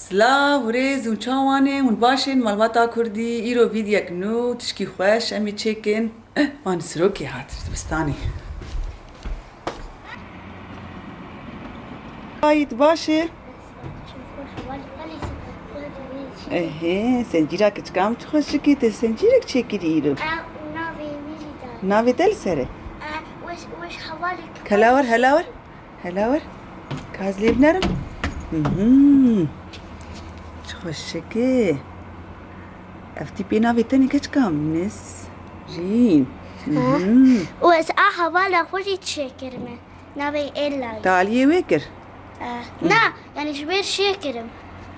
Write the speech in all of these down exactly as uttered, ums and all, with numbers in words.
Silav û rêz û çawanê hûn baş in malbata Kurdî, îro vîdyek nû tişkî xweş em ê çêkin. Eh, wan sirokê hat dibistanê. Ay, tu baş e? Ehê, sencîra kiçika min çi xweşik e, te sencîrek çêkirî îro. Navê te li ser e? Kela wer, hela wer. Hela wer. Kaz lê binerim. Mhm. Çi xweşik e. Ev tîpê navê tenê keçika min Nesrîn. Mhm. Û ez a hevala xwe jî çêkirime. Navê Ella ye. Te aliyê wê kir? Eh, na, yanî ji wê çêkirim.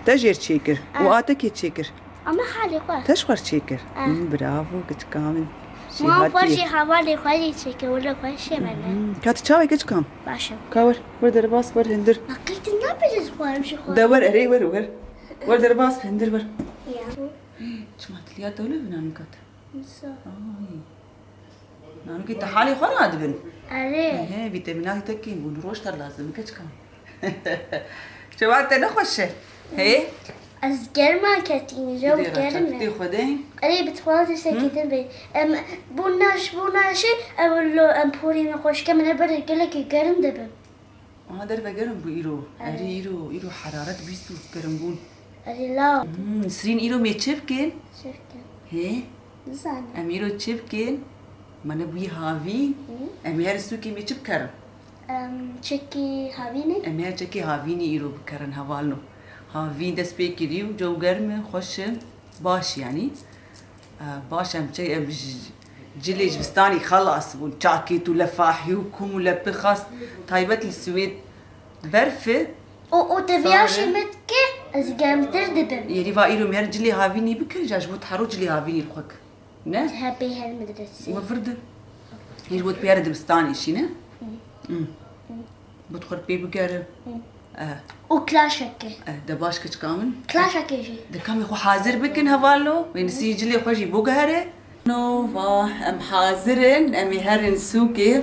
Te jêr çêkir. Û a te kê çêkir? Ama halê xwe. Te ji xwe çêkir. Eh. Hmm, bravo, keçika min. Wan xwe jî hevalê xwe jî çêkir, wilo xweş e me ne. Hmm, ka tu çawa keçika min? Baş im. Ka wer, wer derbas, wer hindir. Baqî tu nabêjî ji xwe em jî xwe. De wer, erê wer, wer. Wer derbas, hindir wer. Ya. Çima tiliya te wilo bi nanûka te? Nisa. Ay. Nanûkê te halê xwe radibin. Erê. He, vîtemînatê te kêm bûn. Roj te lazim e keçika. Çawa te nexweş e? Hê? Ez germa ketîne, jew germ e. Tê xwe de. Erê, bi xwe tiştekî din bê. Em, bû naş, bû naşê, ew lo em porî nexweş ke min ê berê gelekî germ dibim. Aha derve germ bû îro. Erê. Erê îro, îro heraret bîst û germ bûn. Erê la. Hmm, Sirîn îro mê çi bikên? Çi bikên? Hê? Nizanim. Em îro çi bikên? Me ne bûyî havîn. Hı. Em ê herin sûkê mê çi bikerin? Em çekî havînê? Em ê her çekî havînî îro bikerin hevalno. Havîn dest pê kirî û cew germ e, xweş e, baş yanî. E, baş em çi, em ji cilê ji bistanî xelas bûn. Çakêt û lefahî û kum û lepixas taybet li Swêd berf e. Û, û te viya jî me dike, ez germtir dibim. Yerî va îro em her cilê havînî bikin, ja ji bo te hero cilê havînî li xwe ki. Ne? Hepê her medresê. We vir di. Hêj bo te pê her dibistanê şî ne? Hı. Hı. Bi xwe pê bigere. Hı. Eh. Û klaseke. Eh, de baş keçika min. Klaseke jî. De kamê xwe hazir bikin hevalno. Wê nisî cilê xwe jî biguhere. No va em hazir in. Em ê herin sûkê.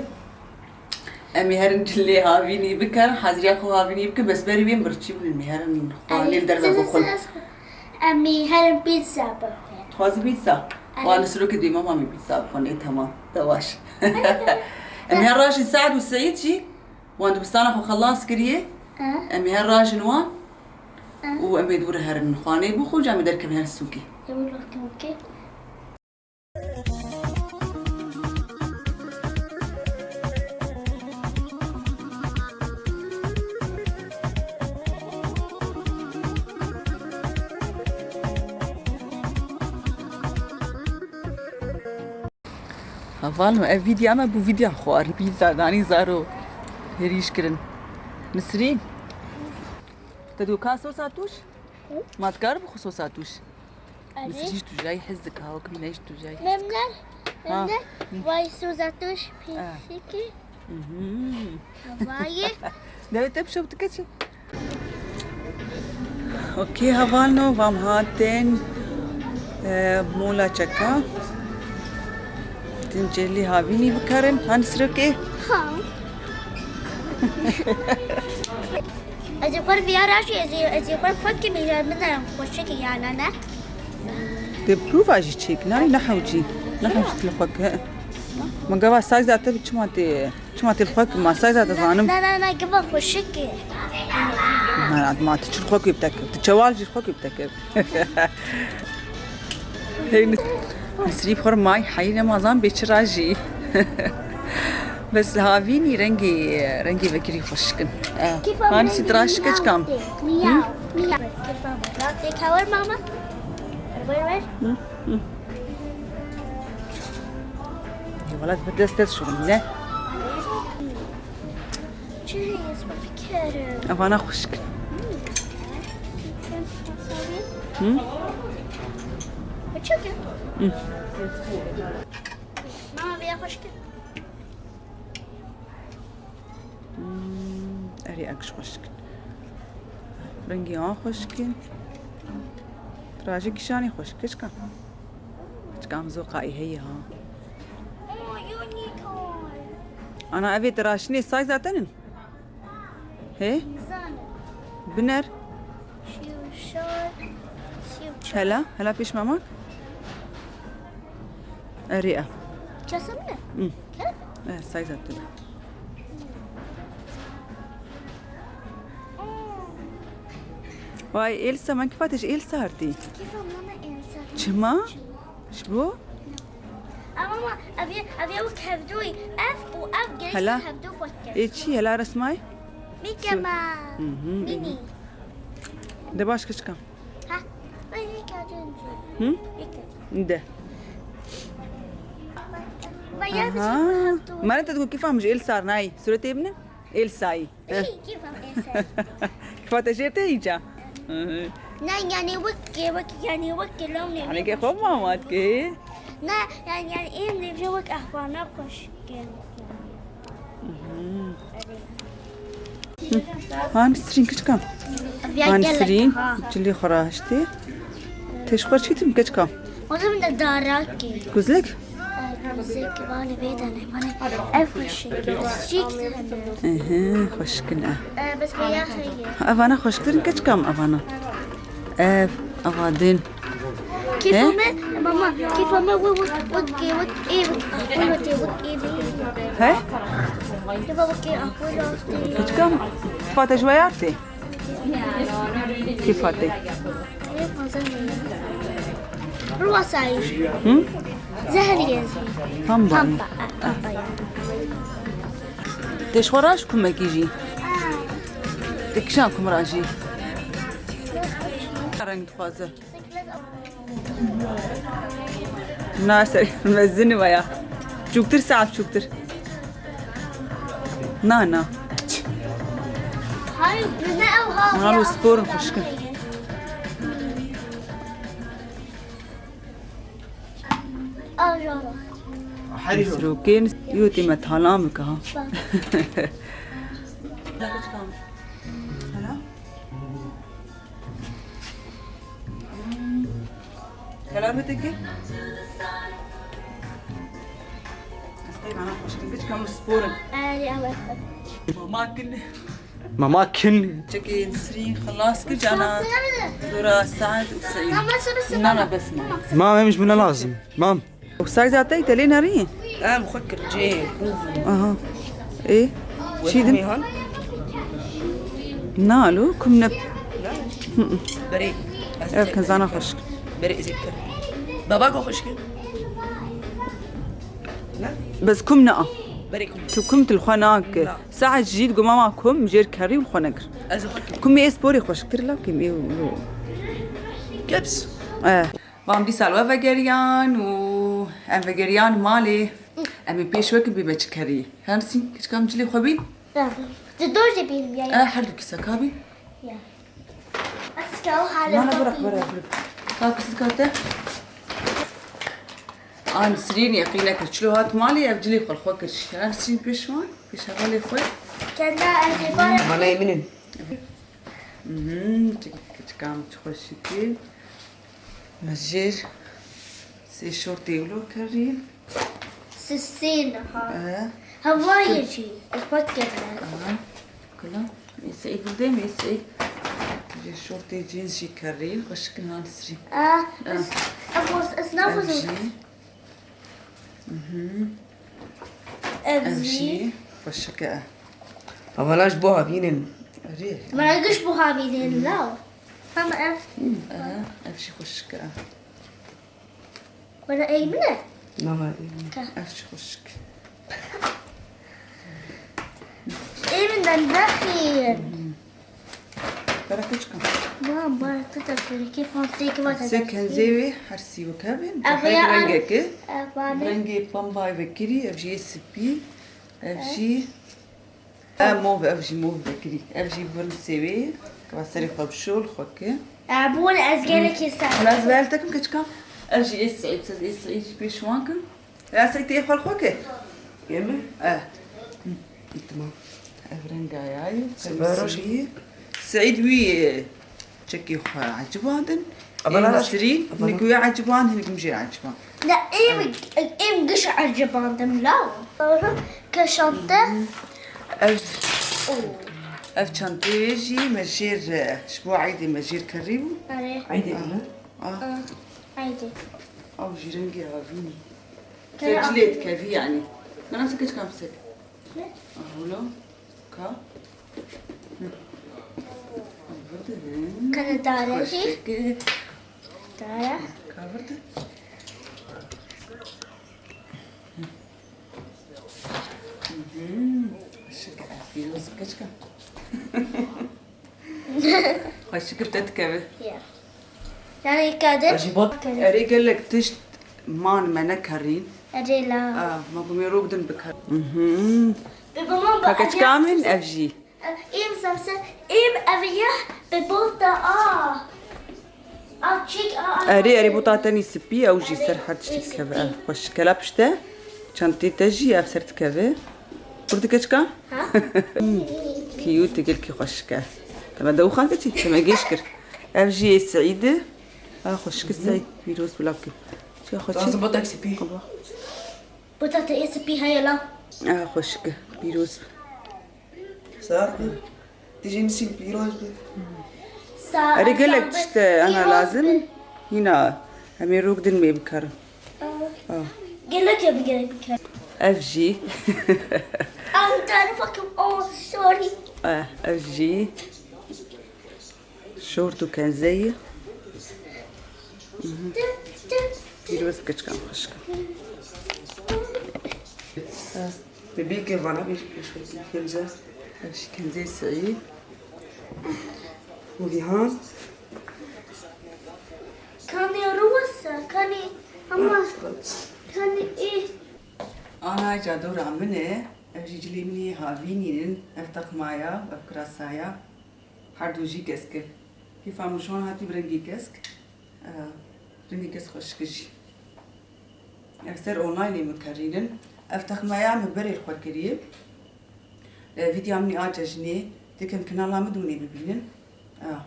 Em ê herin cilê havînî bikin. Haziriya xwe havînî bikin. Bes berî wê em birçî bûn. Em ê herin xanê li derve bixwin. Em ê herin pîtza bixwin. Dixwazî pîtza? Erê. Wan li sirokê dê mama min pîtza bixwin. Ê temam. De baş. Em her rajin Saad û Seîd jî. Wan dibistana xwe xelas kiriye. Eh. Em ê her rajin wan. Eh. Û em ê dû re herin xaneyê bixwin, ca em ê derkevin her sûkê. Ê wilo sûkê. Hevalno, ev vîdya me bû vîdya xwarin. Pîza danî zaro hêrîş kirin. Nisrîn, te dû ka sosa tûş? Hı? Ma dikar bixwe sosa tûş? Erê. Nisrîn ji tûjayî hez dike, ha, wek min ne ji tûjayî hez dike. Memler, ha. Memler, vay sosa tûş, ha, pîşikî. Mhm. Havayê. Dewê te bi şew dike çi? Okey, hevalno, vam hatin, e, mola çeka. Din cilê havînî bikerin. Han sirokê? Ha. Ez ê xwe viya rajî, ez ê, ez ê xwe xwe kim ya min de xweşik ya ne ne. Te prova jî çêk, nayê ne hewcî. Ne hewcî tu li xwe ke. Ma gava size te bi çima tê? Çima tê li xwe ki ma size dizanim? Na, na, na, gava xweşik e. Na, na, ma tu çi li xwe ki bi te kir? Tu çewal jî li xwe ki bi te kir? Hey, Nisrî xurmay, heyî nemazan bê çira jî. Bes havînî rengê, rengê vekirî xweşik in. Eh, hanî sîtraş keçikam. Miyav, miyav. Tê kawer mama? Ver, ver. Hı, hı. Ê, wela bi dest dest şixulîne. Çi heye ez xwe bikerim? Evana xweşik. Hı? Çi ke? Hı. Mama, vêya xweşik e. Hmm, erê, ek ji xweşik in. Rengî an xweşik in. Tirajê kîşanê xweşik, keçika. Keçika em zoqa ê heye ha. Ana, evê tiraşinê size te nin? He? Biner. Şar, sî û çar. Hela, hela pêş mamak. Erê e. Çasa min e? Hı. Kerem. E, size tune. Vay, Elsa, man kifa te ji Elsa artî. Kifa mama Elsa. Çima? Ji bo? Ama ma, ev ê, ev ê wek hevdû, ev û ev girêştir hevdû xwe dikin. Ê çi? Hela resmayê? Mickey Mouse. Hı hı, Minnie. De baş kiçka. Ha? Hı? De. Aha. Mane te digo kîfa min ji Elsa nayî. Suretê bine? Elsayî. Kîfa Elsa. Kîfa te jê te îca? Hı hı. Ne, yani wek, wek, yani wek lewne. Hani ke xwe mama dike. Ne, yani, yani em ne wek ahwana xweş. Hı hı. Han Sirîn kiçka. Han Sirîn cilî xwe rahiştî. Te ji xwe çî tim kiçka. O zaman da darakê. Kuzlik? Kuzlik, bale bêdane, bale. Ev xweşik. Çîk tane. Ehe, xweşik in e. E, bes beyaz heye. Ha, evana xweşiktir in kiçka em evana. Ev, eva din. Kîfa me, mama, kîfa me wek, wek, wek, wek, ê, wek, wek, wek, wek, ê, wek. He? Kîfa wek, ê, wek, wek, wek. Kiçka em, kîfa te ji we yar tê? Kîfa te? Ruwasayî. Hı? Zehriye. Pamba. Pamba, e, pamba ya. Te ji xwe raş kumekî jî. Te kişan kum ra jî. Reng dixwaze. Na ser mezin waya. Çûktir saet çûktir. Na, na. Hayır, ne ev ha? Ana bu sporun xweşkin. Al jara. Sirokên yo tê me talan bike ha. Hala? Kela me teke? Ez qey bana xweşkin, biçka min spor in. Erê, evet. Mama kin. Mama kin. Çekê Nisrîn xilas kir cana. Dora Saad û Seîd. Mama, şunu sene. Nana bes mama. Mam, em ji min ne lazim. Mam. Û size te te lê nerî? Em xwe kir cê. Aha. Ê. Çî din? Mehan? Na lo, kum ne. Berê. Ev kin zana xweşik. Berê, ez ê kir. Baba ko xweşik. Ne? Bes kum ne a. Berê kum. Tu kum tu li xwe nake. Na. Saet jî digo mama kum jêr kerî û li xwe nekir. Ez xwe kir. Kum ê sporê xweşiktir la kum ê û. Keps. Eh. Van dîsa li we vegeriyan û em vegeriyan malê. Em ê pêş wekî bîme çi kerî. Hemsî, kiçka min cilê xwe bîn? Ya. Di dor jî bînim ya. E, her du kîseka bîn? Ya. Eska o hale. Nana, bırak, bırak, bırak. Ka kîseka te. An Sirîn yeqîne kir. Çilo hat malê, ev cilê xwe li xwe kir. An Sirîn pêş wan, pêş hevalê xwe. Kenda ev ê bare. Bana eminim. Mhm, çek-, çekam çi xweşikî. Me jêr sê şortê wilo kerî. Sisê niha. E. Hewayê jî. Ez pat kevne. Aha. Kula. Ê Seîd, bildê mi, ê Seîd? Jê şortê jeans jî kerî. Xweşikin han sirî. E. E. Ez, ez, ez Ev nafazim. Jî. Mhm. Ev Ev jî. Jî xweşik e. Hevala ji bo havînin. Erê. Mera giş bo havînin, la. Hem ev. Hı, e, ev jî xweşik e. Wala ey min e? Nava ey min. Ka. Ev jî xweşik. Ey min de nexîr. Hı. Bera keçika. Mam, bera tu te kiri, kê fan tê ki vate. Sê kenzê wê her sî wek hebin. Ev ya rengek e. Ev bane. Rengê pembayê vekirî, ev jî yê spî. Ev jî. Ev mov, ev jî mov vekirî. Ev jî bin sê wê. Keva serê xwe bi şol xwe ki. Ev bûn ez gelekî ser. Hela ez vel tekim keçika. Ev jî ê Seîd, siz ê Seîd jî pêş wan kin. Ya Seîd, tê xwe li xwe ke? Yê min? Eh. Hı, tamam. Ev renga ya, Seîd wî, e, çekî xwe ecibandin. Ê Nesrîn, hinek wî eciband, hinek min jê eciband. Ne, êm, êm giş ecibandin, la. Keşante. Ev. Oo. Ev çanteyê jî me jêr, e, ji bo eydê me jêr kerî bû. Erê. Eydê ne? Ah, Eydê. Ew jî rengê havînî. Kere Ser cilê dikevî yanî. Nana se keçika em sek. Ne? Ah, wilo. Ka? Hı. Ay, vurdin. Kere dare jî. Xweşik. Dare. Ka vurdin. Hı. Xweşik e, pîroz keçika. Xweşik bi te dikeve. Ya. Yani kade? Erê gelek tişt man me nekerîn. Erê la. Ah, ma gumê rok din bikar. Mhm. Baba, ma Ka keçika min ev jî. Êm zemse, êm ev yeh bi bolta a. A çik a. Erê, erê, bota tenî spî, ew jî ser her tiştî dikeve. Ev xweşik e. La pişte çantê te jî ev ser dikeve. Kurdi keçika? Ha? Cute, gelkî xweşik e. Te me dewxan keçî, te me gêş kir. Ev jî yê Seîd e. A xweşik e Seîd, pîroz bila bike. Çi xweşik? Lazim bota spî. Bota te yê spî heye la. A xweşik e, pîroz. Sar be. Dijî nisîn pîroz be. Erê gelek tişt e, ana lazim in. Hîna em ê rok din mê bikarin. Ah. Gelek e bi gelek bikarin. Ev jî. Am tane fakim. Oh, sorry. Eh, ev jî. Şort û kenzeyî. Mhm. Pîroz keçikan xweşik. Bibî ke vana bir pêşwekî kenze. Ev jî kenzeyê Seîd. Û Vîhan. Kanê ruwasa, kanê ama, kanê ê. Ana cadora min e. Ev jî cilê min ê havînî in. Ev texmaya, ev kirasaya. Her du jî kesk e. Kêfa min ji wan hatî bi rengê kesk. Eh, rengê kesk xweşik e jî. Ev ser onlaynê min kerînin. Ev texmeya min berê li xwe kiriye. Eh, vîdya min a cejnê dikim kanala min dûnê bibînin. Ah.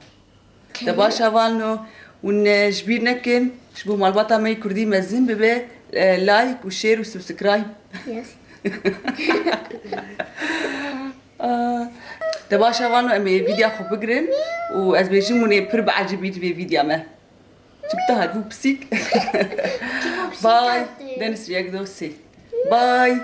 Te baş hevalno, hûn, eh, ji bîr nekin, ji bo malbata me yê kurdî mezin bibe, eh, like û share û subscribe. Yes. Ah, te baş hevalno, em ê vîdya xwe bigirin û ez bêjim hûn ê pir biecibîn vê vîdya me. Çi bi te hat bû pisîk. Bye. Deniz yek, do, sê. Bye.